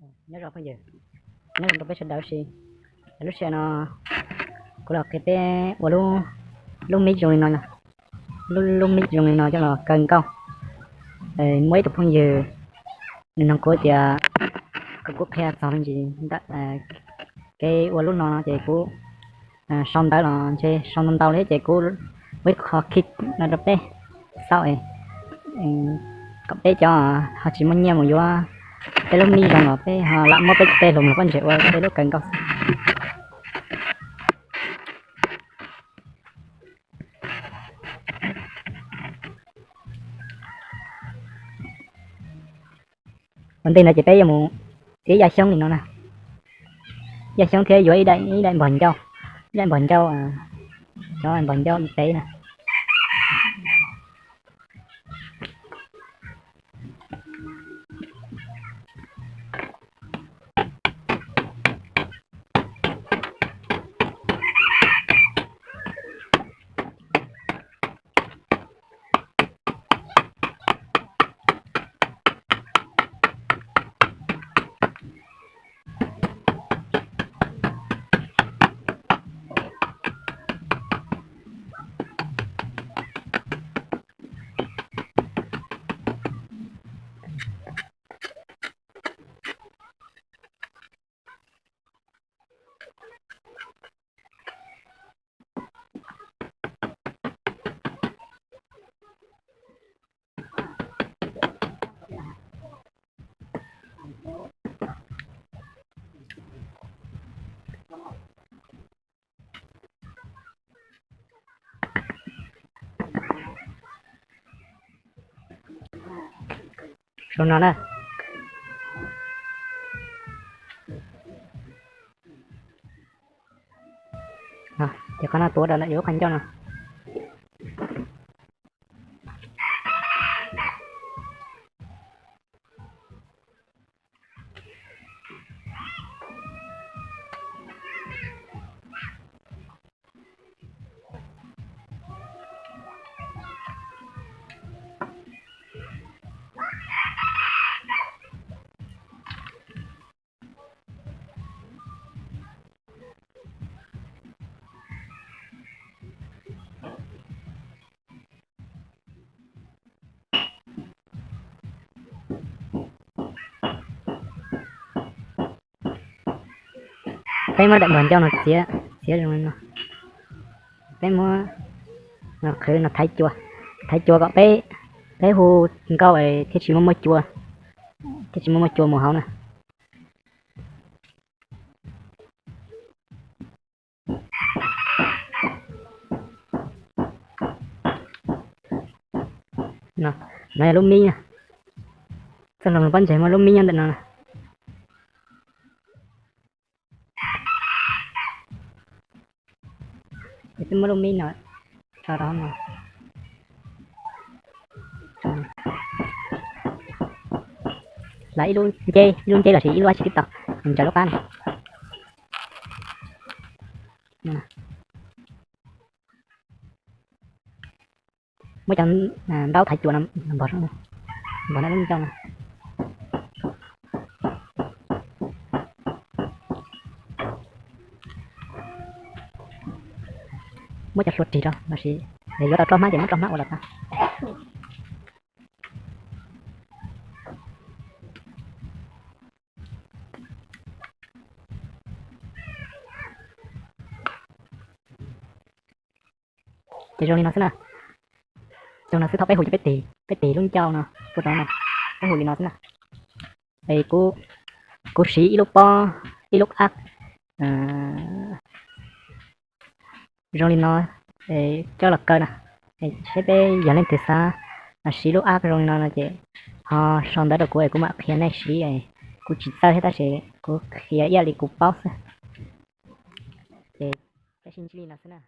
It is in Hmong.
Nyob zoo phooj ywg, nyob zoo rau peb sawv daws si. Lub sij hawm no kuv los qhia peb ua lub, lub mib zoo li no, lub, lub mib zoo li no coj los kaw nkauj. Muaj ib tug phooj ywg nws nug kuv tias kom kuv qhia txog me ntsis ntawm kev ua lub no no ces kuv sau ntawv los ntshe sau ntau ntau li ces kuv ua ib qho khij no rau peb xauj kom peb cov ho tsis muaj nyiaj mus yuav peb lub mib zoo los peb ho lam muab peb tej hluas nraug pob ntseg ua peb lub kaw nkauj. Ua ntej no ces peb yuav mus txiav ib yam xyoob li no na, ib yam xyoob thiab yuav ib daim, ib daim npog ncauj, ib daim npog ncauj, cov npog ncauj ib teb na. Zoo no na. Ces qhov no tuav rau ntawm yuav lub qhov ncauj no. Peb muab daim npog ncauj no txiav, txiav zoo li no. Peb muab qhwv no thaiv cua, thaiv cua kom peb, peb hu nkauj thiaj tsis muaj muaj cua, thiaj tsis muaj muaj cua mus hauv na. No yog lub mib na. Txoj hluas nraug pob ntseg muaj lub mib nyob ntawm no. Ces peb muab lub mib no tso rau hauv no. Hlawv ib lub nceb, ib lub nceb los sis ib lub dab tsi twb tau, ntsaws lub qab no. Muab cov ntaub thaiv cua no npog, npog no lub ncauj no. Muab cov hlua rig rau los sis yuav tau roj hmab ces muab roj hmab ua los tau. Ces zoo li no xwb na. Zoo no xwb, thaum peb hu ces peb tig, peb tig lub ncauj no rau no, peb hu li no xwb na. Es kuv siv ib lub pob, ib lub ab zoo li no coj los kaw na. Seb peb yog leej twg xav siv lub ab zoo li no no ces ho sau ntawv rau kuv es kuv mam qhia nej siv. Kuv tsis txawj thiab tab sis kuv qhia ib yam li kuv paub xwb. Ces peb sib ntsib li no xwb na.